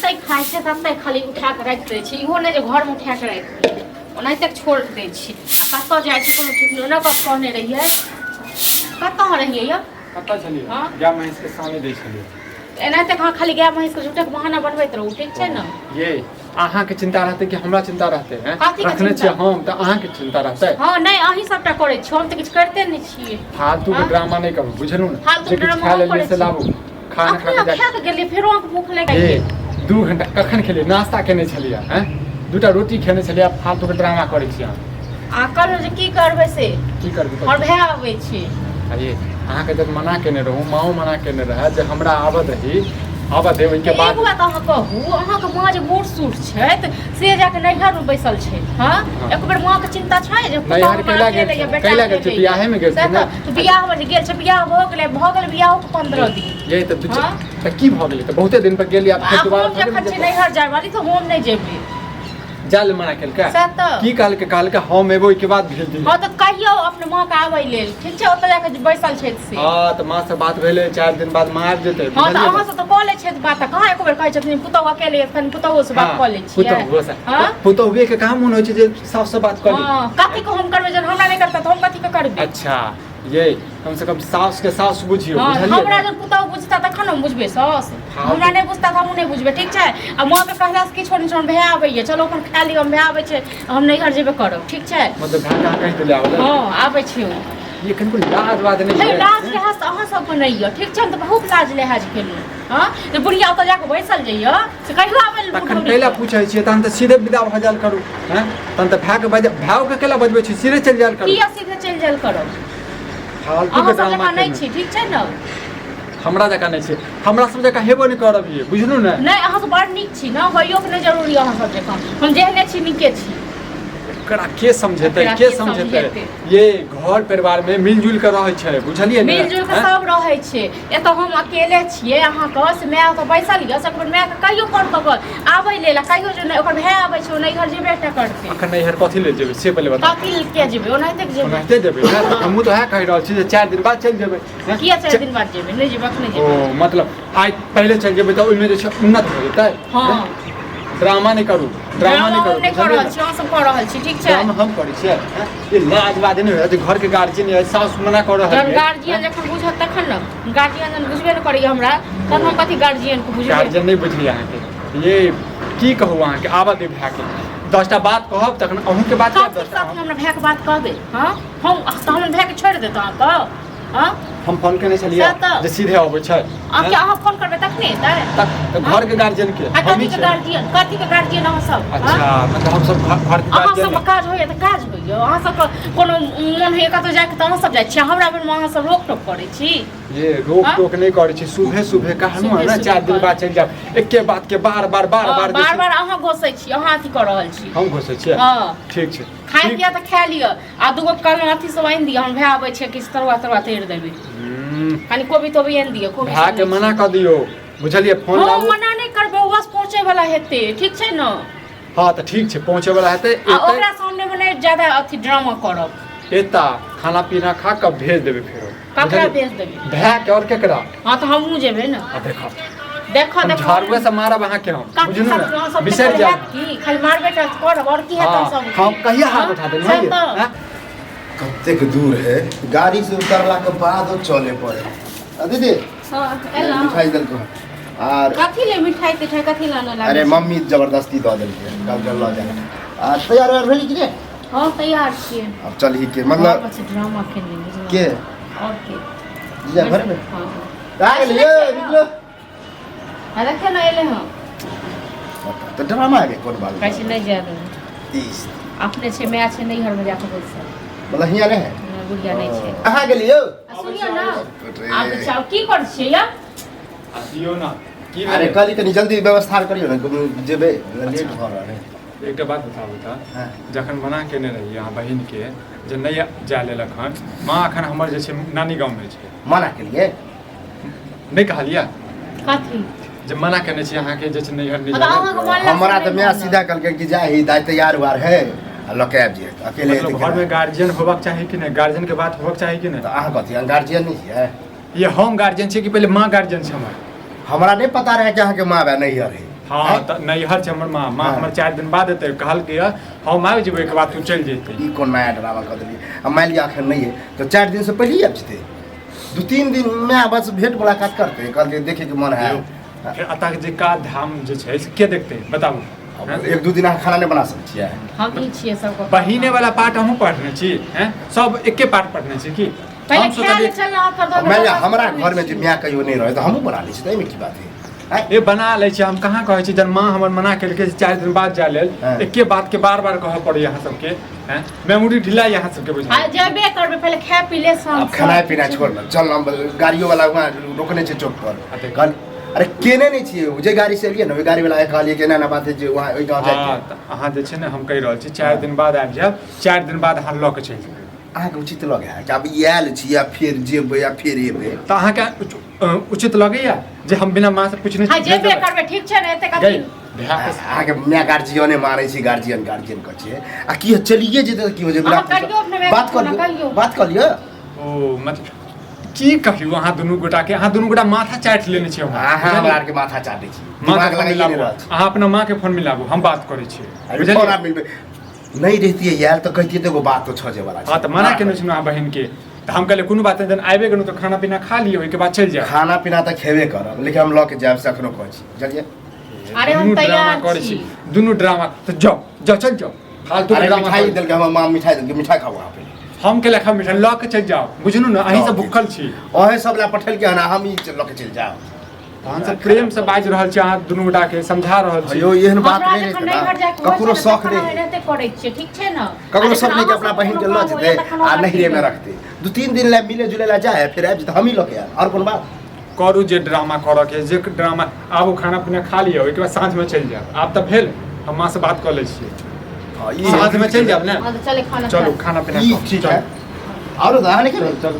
जतै खाइ छै ततै खाली उठा कऽ राखि दै छै, इहो नहि जे घरमे उठा कऽ राखि दै, ओनाहिते छोड़ि दै छै। आ कतऽ जाइ छै कोनो ठीक नहि। ओना कऽ कहने रहियै, कतऽ रहियै यौ? कतऽ छलियै? हँ? गाय महींस के सानी दै छलियै। एनाहिते अहाँ खाली गाय महींसके झूठक बहाना बनबैत रहू, ठीक छै ने? ये अहाँके चिंता रहतै कि हमरा चिंता रहतै? हैं, कथीके रखने चिंता? छियै हम तऽ अहाँके चिंता रहतै? हँ, नहि, अहीं सबटा करै छी, हम तऽ किछु करिते नहि छियै। फालतू के हँ? ड्रामा नहि करू, बुझलहुँ ने? फालतू जे किछु ड्रामा खा हम लेलियै करै से छी। लाबू खाना खा अखने के जा। खा कऽ गेलियै, फेरो अहाँके भूख लागि ए गेल? 2 घंटा कखन खेलियै? नास्ता केने छलियै? हैं, दूटा रोटी खेने छलियै। फालतू के ड्रामा करै छी अहाँ। आ कहलहुँ जे की करबै से? की करबै? हमर भाय अबै छै। अरे अहाँके जब मना केने रहूँ, माँओ मना केने रहए जे हमरा आबऽ दही, आबऽ दे, ओहिके एक बाद बात अहाँ कहू, अहाँके माँ जे बूढ़ सूढ़ छथि से जाके नैहरमे बैसल छथि, हँ? हँ। एक बेर माँके चिन्ता छै जे पुतहु नैहर हमर कैला गेल अकेले यऽ, छै? बेटा कैला गेल छै? अकेले यऽ। बियाहेमे गेल छै सएह ने? तऽ बियाहमे जे गेल छै, बियाह भऽ गेलै, भऽ गेलै बियाहोके 15 दिन। ये तऽ हँ? तऽ की भऽ गेलै? तऽ बहुते दिन पर गेली, आब आ फेर दोबारा हम थोड़े जखन ने छै जेबै। नैहर जाय वाली तऽ हम नहि जेबै। जाय लए मना केलकै? सएह तऽ। की कहलकै? कहलकै हम एबो, ओहिके बाद भेज दिहे। हँ, तऽ कहियौ अपने माँके आबै लेल, ठीक छै? ओतऽ जाकऽ जे बैसल छथि से। हँ, तऽ माँ से बात भेलै, 4 दिन बाद माँ आबि जेतै। हँ, तऽ बुझलियै अहाँ ने? सब तऽ कऽ लै छथि बात, तऽ कहाँ एको बेर कहै छथिन पुतहु अकेले यऽ, कनि पुतहुओ से बात हँ, कऽ लै छियै। पुतहुओ से। हँ। पुतहुए के कहाँ मोन होइ छै जे साउस से बात कऽ ली? हँ, कथी के हम करबै? जहन हमरा नहि करता तऽ हम कथी के करबै? अच्छा ये, कम से कम साउस के साउस बुझियौ। हँ, बुझलियै हमरा ने? जब पुतहु बुझता तखन हम बुझबै साउस। हँ, हमरा नहि बुझता तऽ हमहूँ नहि बुझबै, ठीक छै? आ माँके कहलासँ किछो नहि छै। भाय आबैए, चलो अपन खा लिअ, भाय आबै छै, हम नैहर जेबे करब, ठीक छै? मतलब भाय के अहाँ कहि देलियै आबै लए? हँ, आबै छी ओ। ये कनिको लाज वाज नहि हे है? लाज लिहाज तऽ अहाँ सबके नहि यऽ, ठीक छै? हम तऽ बहुत लाज लिहाज केलहुँ। हँ, जे बुढ़िया ओतऽ जाकऽ बैसल जइयो से कहियो आबै लए तखन बुढ़ौरी कैला के। पूछै छियै? तहन तऽ सीधे विदा भऽ जायल करू। हैं, तहन तऽ भायके बज, भायके कैला बजबै छी? सीधे चलि जायल करू। किया सीधे चलि जायल करब? फालतू के अहाँ सब ड्रामा जकाँ नहि केने। छी, ठीक छै ने? हमरा जकाँ नहि छै, हमरा सब जकाँ हेबो नहि करब, ये बुझलू ने? नहि, अहाँ सब बड़ नीक छी ने, होइयोके नहि जरूरी अहाँ सब जकाँ। हम जेहने छी नीके छी। एकरा के समझेतै? एकरा के के समझेतै? समझेतै? ये घर परिवार में मिलजुल के रहै छै, बुझलियै ने? मिलजुल के हैं? सब रहै छै, एतऽ हम अकेले छियै। अहाँके से माय ओतऽ बैसल यऽ, से ओकर मायके कहियो फोन कऽ कऽ आबै लेल आ कहियो जे नहि, ओकर भाय आबै छै, ओ नैहर जेबे टा करतै। अखन नैहर कथी लेल जेबै से पहिले बताउ। कथी लेल किया जेबै? ओनाहिते जेबै। ओनाहिते जेबै ने? तऽ हमहूँ तऽ वएह कहि रहल छी जे 4 दिन बाद चलि जेबै, हैं? किया 4 दिन बाद जेबै? नहि जेबै, अखने ओ जेबै। मतलब आइ पहिले चलि जेबै तऽ ओहिमे जे छै उन्नत भऽ जेतै? हँ। ड्रामा नहि करू, ड्रामा नहि ड्रामा करू। हम नहि कऽ बुझलियै रहल ने? छी, अहाँ सब कऽ रहल छी, ठीक छै? ड्रामा हम करै छियै? हैं? ई लाज बाज नहि होय जे घरके गार्जियन यऽ, साउस मना कऽ रहल जहन यऽ। गार्जियन जखन बुझत तखन ने। गार्जियन जहन बुझबे नहि करैया हमरा तहन हम कथी गार्जियनके बुझबै? गार्जियन नहि बुझैए अहाँके। ये की कहू अहाँके, आबऽ दे भायके, 10टा बात कहब तखन अहूँके बात कहब। कथी 10टा साथ हमरा भायके बात कहबै? हँ, हम तऽ हमर भायके छोड़ि देत अहाँके? हँ? हम फोन केने छलियै सएह तऽ। जे सीधे अबै छै। अहाँके अहाँ फोन करबै तखने एतै। तऽ घर के गार्जियन के आ हमही कथी के छियै। गार्जियन? कथी के गार्जियन अहाँ सब? हँ? अच्छा, मतलब हम सब घर घर के अहाँ गार्जियन। सबके काज होइया तऽ काज होइया। अहाँ सबके कोनो मोन होइया कतौ जाइके तऽ अहाँ सब जाइ छी, हमरा बेरमे अहाँ सब रोक टोक करै छी। ये रोक हाँ? टोक नहि करै छी। सुबह सुबह कहलहुँ सुबहे ने, सुबहे 4 दिन कहलहुँ। बाद चलि जायब, एके बात के बार बार बार हँ, बार जे बार छै- बार अहाँ घोसै छी, अहाँ अथी कऽ रहल छी। हम घुसै छियै? हँ। ठीक छै। खाय ठीक। पिया तऽ खा लिअ, आ दूगो कहलहुँ अथी सब आनि दिअ, हम भाय आबै छै, किछु तरुआ तरुआ तरि देबै। कनि कोबी तोबी आनि दिअ, कोबी भाय सब के नहि मना छै। कऽ दियौ, बुझलियै? फोन हम लाबू। मना नहि करबै, ओ बस पहुँचै वाला हेतै, ठीक छै ने? हँ, तऽ ठीक छै, पहुँचै वाला हेतै। आ एतै। ओकरा सामने मे नहि ज्यादा अथी ड्रामा करब। एता खाना पीना खा कऽ भेज देबै फेरो। ककरा बुझलियै? भेज देबै? भाय के, आओर केकरा? हँ, तऽ हमहूँ जेबै ने। आ देखब। देखो। हम देखो। झाड़ुए से मारब अहाँके हम। काकी बुझलू सब अहाँ ने? सब बिसरि जायब। की खाली मारबे टा करब, आओर की हेतै? हँ, सब हम कहिया हाथ उठा देलहुँ? से तऽ। हँ? कतेक दूर है, गाड़ी से उतरला के बाद ओ चले पड़े। आ दीदी। हँ, एलहुँ। मिठाई देलको आर। कथी ले मिठाई तिठाई कथी लाने लागल? अरे मम्मी जबरदस्ती दऽ देलकै, कल कल लऽ जाना। आ तैयार उयार भेली कि ने? हँ, तैयार छियै। अब चल ही के मतलब। बस ड्रामा खेलने बुझलहुँ। के? और के? जीजा घर में। हँ। आ गेलियै, निकलो। आ देखियौ ने, एलै हँ। तऽ ड्रामा के कोन बात? कहै छै नहि जाय देबै। 30। अपने छै, माय छै नैहरमे जाकऽ बैसल। मतलब हियाँ नहि है? नहि, बुढ़िया नहि छै। कहाँ गेलियै? आ सुनियौ ने, आब बच्चा की करै छियै यौ? आ दियौ ने, की अरे भेलै? कहली कनि जल्दी व्यवस्था करियौ ने, जेबै, लेट भऽ रहल है। एकटा बात बताबू तऽ। हँ। जखन मना केने रहियै अहाँ बहिनके जे नहि जाय लेल, अखन माँ अखन हमर जे छै नानी गाँवमे छै। मना केलियै? नहि कहलियै? कथी? जे मना केने छी अहाँके जे छै नैहर नहि तऽ जाय लेल। अहाँके मानला हमरा से तऽ नहि माय मानल। सीधा कहलकै कि जा ही दाइ तैयार उयार है आ लऽ के आबि जइहे अकेले। मतलब एते घरमे केना? गार्जियन होबाक चाही कि नहि? गार्जियन के बात होबाक चाही कि तऽ नहि? अहाँ कथी, अहाँ गार्जियन नहि छियै? ये हम गार्जियन छियै कि पहिले माँ गार्जियन छै हमर? हमरा नहि पता रहै कि अहाँके माँ बाप नैहर है। हँ तऽ नैहर छै हमर माँ, माँ हाँ। हमर 4 दिन बाद एतै, कहलकै हँ हम आबि जेबै, ओहिके बाद तू चलि जेतै। ई कोन नया ड्रामा कऽ देलियै? आ मानि लिअ एखन नहि है तऽ 4 दिनसँ पहिले ही आबि जेतै, 2-3 दिन माय बस भेंट मुलाकात करतै, कहलकै देखैके मन है। फेर एतऽ के जे काज धाम जे छै से के देखतै बताबू? हैं? 1-2 दिन अहाँ खाना नहि बना सकै छियै? हम ई छियै सबके। बहिने वाला पाठ हमहूँ पढ़ने छी, हैं? सब एके पाठ पढ़ने छी की? पहिले हम खाय ले सोचलियै चल ना कर दो। मानि लिअ हमरा घरमे जे माय कहियो नहि रहै तऽ हमहूँ बना लै छी, तऽ एहिमे की बात है? आँय? ए बना लै छी, हम कहाँ कहै छी? जब माँ हमर मना केलकै जे 4 दिन बाद जाय लेल, हाँ। एके बात के बार बार कहऽ पड़ैया अहाँ सबके, हैं? मेमोरी ढीला यऽ अहाँ सबके बुझाइ। आ जेबे करबै, पहिले खाय पी ले सब। आब खेनाइ पिनाइ छोड़ ने, चल हम गाड़ियो वाला वहाँ रोकने छै चौक पर। अते। कहल अरे केने नहि छियै, ओ जे गाड़ी से एलियै ने ओहि गाड़ी वाला के कहलियै कि एना एना बात है जे वहाँ ओहि गाँव हँ जाइके। तऽ अहाँ जे छै ने, हम कहि रहल छी 4 दिन बाद आबि जायब, 4 दिन बाद अहाँ लऽ कऽ चलि जेबै। अहाँके उचित लगै है कि आब ई आयल छी आ फेर जेबै आ फेर एबै? तऽ अहाँके उचित लगैया जे हम बिना माँ से पूछने हाँ जेबे करबै, ठीक छै ने? एते गई कथी भाय के। अहाँके माय गार्जियने मारै छी, गार्जियन गार्जियन कहै छियै। आ की चलिए जेतै तऽ की हो जेतै? अहाँ करियौ अपने मायके बात कऽ फोन, लियौ, कहियौ। बात कऽ लिअ। ओ मतलब की कहियौ अहाँ दुनू गोटा के, अहाँ दुनू गोटा माथा चाटि लेने छियै हमर। अहाँ बुझलियै? हमरा आरके माथा चाटै छी? माँ के दिमाग फोन लगाइए नहि मिलाबू, रहल छी। अहाँ अपना माँ के फोन मिलाबू, हम बात करै छियै। अरे बुझलियै? फोन आब मिलबै नहि रहितियै आयल तऽ कहितियै तऽ एगो बात तो छजे वाला छै। हँ तऽ मना केने छलहुँ अहाँ बहिन के, तऽ हम कहलियै कोनो बात नहि, जहन आबि गेलहुँ तऽ खाना पीना खा लिअ, ओहिके बाद चलि जायब। खाना पीना तऽ खेबे करब, लेकिन हम लऽ के जायब से एखनो कहै छी, बुझलियै? अरे हम दुनू ड्रामा तैयार करै छी। छी दुनू ड्रामा, तऽ जाउ जाउ चलि जाउ, फालतू के अरे ड्रामा मिठाई करै छी। देलकै हमर माँ, मिठाई देलकै, मिठाई खाउ अहाँ पहिले। हम के लेखा मिठाई लऽ के चलि जाउ, बुझलहुँ ने? अहीं सब भूखल छी। अहें सब लए पठेलकै हन आ हम ई लऽ के चलि जायब? तहन सब प्रेम से बाजि रहल छी, अहाँ दुनू गोटा के समझा रहल छी। यौ एहन बात हमरा नहि जखन रहतै नैहर ने, जाइके होइ ककरो छै ने, शौक तखन नहि हम एनाहिते करै छियै, ठीक छै ने? ककरो आ शौक जखन नहि कि अहाँ अपना सब बहिन के कोनो लऽ काम होइए जेतै तखन आ हम नैहरेमे अथी रखतै, 2-3 दिन लए मिले जुले लए जाइ है फेर आबि जेतै, हमही लऽ के आयब, आओर कोनो बात? करू जे ड्रामा करऽ के, जे ड्रामा। आबू खाना पीना खा लिअ, ओहिके बाद साँझमे चलि जायब। आब तऽ भेल, हम माँ से बात कऽ लै छियै। हँ, ई साँझमे चलि जायब ने? हँ तऽ चले खाना चलू खाय। खाना पीना ई खाउ, ठीक चलू। है। आओर अहाँ नहि खेबै? चलू।